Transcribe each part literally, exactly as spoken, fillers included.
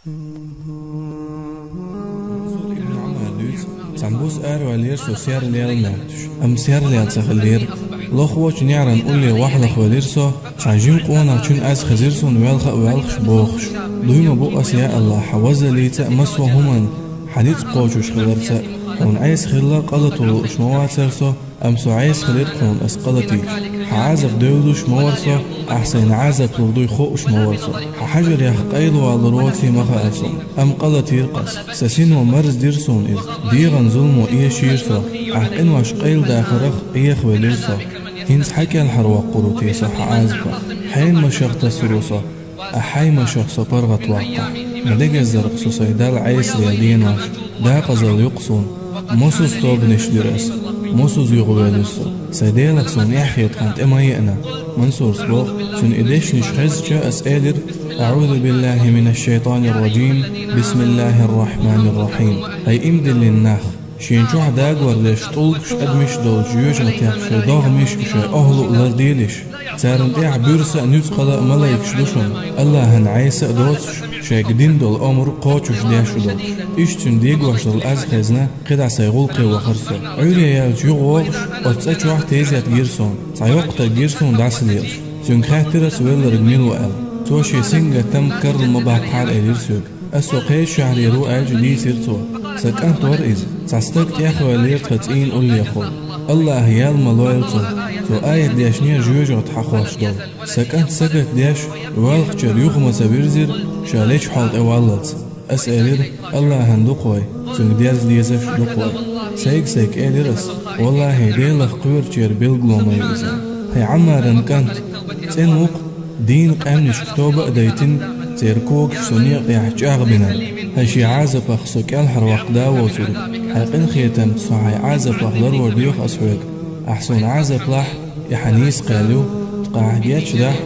Мансур ибн Ӏамара дуьйцу: цхьана буса араваьллера со серла лел мотташ, амма серла лел ца хиллера. Лохочу неӀаран улле вахьалахвелира со, цхьана жима къонахчун аз хезира суна велха а воьлхуш бохуш: «Дуй ма бу ас, я АллахӀ, хьан вазаллица а, массо а хӀуманна хьан ницкъ кхочуш хиларца а. Хьуна Ӏеса хилла къа латор лууш ма вацара со, амма со Ӏеса хилира хьуна ас къа латийча. Хьан Ӏазап девзаш ма вара со, ахь сайна Ӏазап лур дуй хууш ма вара со. Хьан хьажарех къайлавалар воций ма хаьара суна, амма къа латийра-кх ас. Сан сино марздира суна иза, дегӀан зуламо эшийра со, ахь къинош къайладахарх Ӏехавелира со. ХӀинца хьан кӀелхьарвоккхур ву те со хьан Ӏазапах? Хьенан машах тасар ву со, ахь хьайн машах со паргӀатваккхахь? Ма дегаздар-кх со сайн Далла Ӏеса лела денош, декъазалла ю-кх суна. Мосазза тобанаш дира ас, мосазза юхавелира со. Сайн Делах суна эхь хета хан тӀе ма еана». Мансурас боху: «Цуьнан и дешнаш хезча, ас элира: „АӀузу биллахӀи минаш шайтӀанир ражим, бисмиллахӀир рахьманир рахьим“. ХӀай иман диллина нах, шен чохь дагор деш тӀулгаш, адамаш долчу жоьжахатех шайн догӀмаш а, шайн охӀла а ларделаш. Царна тӀехь буьрса а, нуьцкъала а малайкаш ду шуна, АллахӀан Ӏеса а доцуш, шайга дина долу омра кхочуш деш а долуш. Иштта цуьнан дегош долу аз хезна, кхидӀа сайн гӀуллакхе вахара со. Ӏуьйре яьлча юхавогӀуш, оцу цӀа чохь тезет гира суна. Цхьа йоккха стаг гира суна дӀасалелаш. Цуьнга хаьттира ас велларг мила ву аьлла. Цо шен сингаттам карла ма баккхахьара элира соьга. Ас со кхечу шахьаре ву аьлча дийцира цо. Сан кӀант вара иза. Цхьа стаг тӀехваьллера тхан цӀийнан уллехула. АллахӀа ял ма лойла цунна. Цо аят дешнера жоьжахати хьахош долу. Сан кӀант сагатдеш, воьлхучуьра юха ма ца вирзира, ша лечу хьол тӀе валлалц. Ас элира: „АллахӀан дукха вай, цуьнга дерза дезаш дукха вай“. Сайга-сайга элира ас: „ВаллахӀи, Делах кхоьручеран билгало ма ю иза“. ХӀай Ӏаммаран кӀант, цӀена ву-кх, дийнан къаьмнашка тоба а дайтина, церан когаш со некъа тӀехь чӀагӀбинарг. ХӀай шен Ӏазапах со кӀелхьарваккха да воцург. Хьайн къинхетамца со хьайн Ӏазапах ларвар доьху ас хьоьга. Ахь суна Ӏазап лахь, и хьан нийса кхел ю, ткъа ахь гечдахь,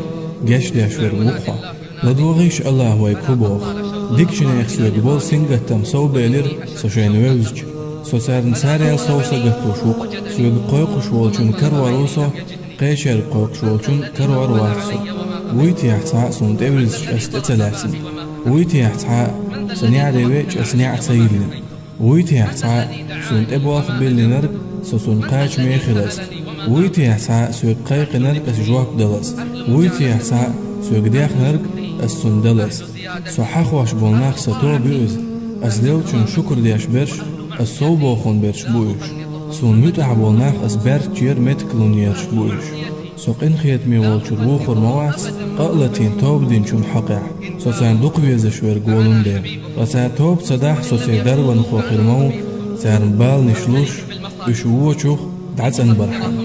гечдеш верг ву-кх хьо. ЛадогӀийша АллахӀа вайга хӀун боху. Дикачу нехан соьга болу сингаттам совбелира со шайна вевзачу. Со царна царел сов сагатлуш ву-кх. Соьга кхойкхуш волчунна карор ву со, кхечаьрга кхойкхуш волчунна карор вац со. Вуй техьа цхьаъ суна тӀевирзича ас тӀе ца лаьцна? Вуй техьа цхьаъ сан неӀаре веача ас неӀ ца йиллина? Вуй техьа цхьаъ суна тӀе болх биллинарг, со цунна кхачаме хилаза? Вуй техьа цхьаъ соьга кхайкхинарг, ас жоп далаза? Вуй техьа цхьаъ соьга дехнарг, ас цунна далаза? Со хьахош болу нах сан тоба ю иза. Ас Делчунна шукр деш берш, ас сов бохун берш бу уьш. Суна муьтӀахь болу нах ас баьрччера меттиг лун ерш бу уьш. Со къинхетаме волчуьра вухур ма вац, къа а латийна тоба динчун хьокъехь. Со царна дукха везаш верг волун дела. Ткъа цара тоба ца дахь, со церан дарбанхо хир ма ву, царна баланаш луш, уьш вочух дӀацӀанбархьама.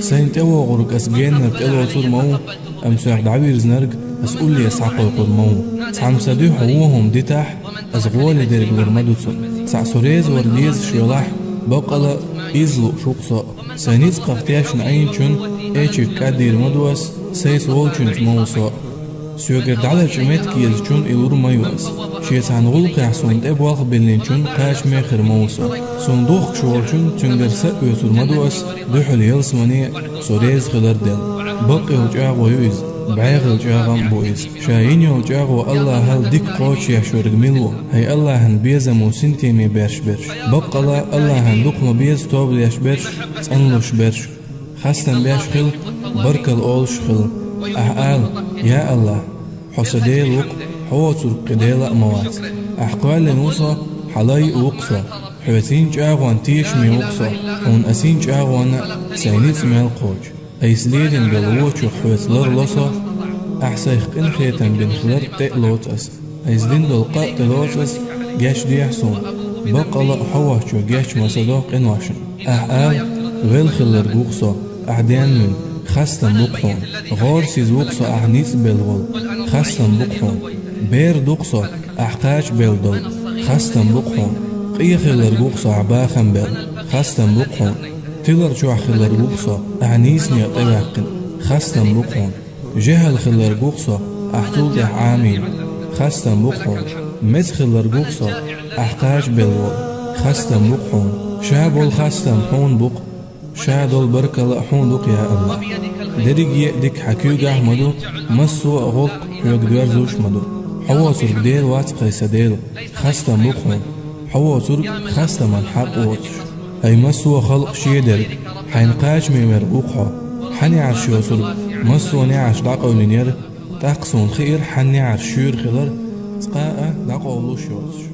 Сайна тӀевогӀург ас геннара тӀелоцур ма ву, амма соьх дӀавирзинарг ас улле схьакхойкхур ма ву. Цхьамма сан дуьхьа вон хӀума дитахь, ас гӀоле дерг лур ма ду цунна. Цхьаъ со реза вар дезаш велахь, баккъала а изза лууш ву-кх со. Сайн ницкъах тешна Ӏийначун эчиг кӀаддийр ма ду ас, сайца волчуьнца ма ву со. Соьгара дӀалачкъа меттиг езачун и лур ма ю ас. Шен цхьана гӀуллакхехь суна тӀе болх биллинчун кхачаме хир ма ву со. Суна духкуш волчун цуьнгара са а оьцур ма ду ас, дуьхьал ялсамане а со реза хилар дела. Бакъ йолу чӀагӀо ю иза, бӀе хилла чӀагӀам а бу иза. Ша йина йолу чӀагӀо АллахӀал дика кхочушъеш верг мила ву? ХӀай АллахӀан безамо синтеме беш берш. Баккъала а АллахӀан дукха ма беза тоба деш берш, цӀанлуш берш. Хастам беш хила, баркалла олуш хила. Ахь ала: «Я АллахӀ, хьо сан Дела ву-кх, хьо воцург кхин Дела а ма вац. Ахь кхоьллина ву со, хьан лай а ву-кх со. Хьоьца йина чӀагӀонна тешаме ву-кх со, хьуна ас йина чӀагӀонна а сайн ницкъ мел кхочу. Айса лелийна долу вочух хьоьца ларло со, ахь сайх къинхетам бина хилар тӀе а лоцу ас. Айса дина долу къа а тӀелоцу ас, гечдехьа суна. Баккъала а хьо воцчо геч ма ца до къиношна». Ахь ала: «Велла хилларг ву-кх со, ахь денвина, хастам бу-кх хьуна. ГӀорасиз ву-кх со, ахь ницкъ белла волу, хастам бу-кх хьуна. Бер ду-кх со, ахь кхача белла долу, хастам бу-кх хьуна. Къе хилларг ву-кх со, ахь бахам белла, хастам бу-кх хьуна. Тилар чохь хилларг ву-кх со, ахь нийсане тӀеваьккхина, хастам бу-кх хьуна. ЖехӀал хилларг ву-кх со, ахь цул тӀаьхьа Ӏамийна, хастам бу-кх хьуна. Меца хилларг ву-кх со, ахь кхача белла волу, хастам бу-кх хьуна. Ша болу хастам хьуна бу-кх, ша долу баркалла а хьуна ду-кх, я АллахӀ. Дерриге а дика хьан куьйгахь а ма ду, массо а гӀуллакх хьоьга доьрзуш а ма ду. Хьо воцург Дела вац-кх, ай са Дела, хастам бу-кх хьуна. Хьо воцург хастаман хьакъ воцуш. Ай массо а халкъ шедерг, хьайна кхачаме верг ву-кх хьо. Хьан неӀарш йоцург массо а неӀарш дӀакъевлинера, тӀаккха суна хиира хьан неӀарш шуьйра хилар, цкъа а дӀакъовлуш йоцуш.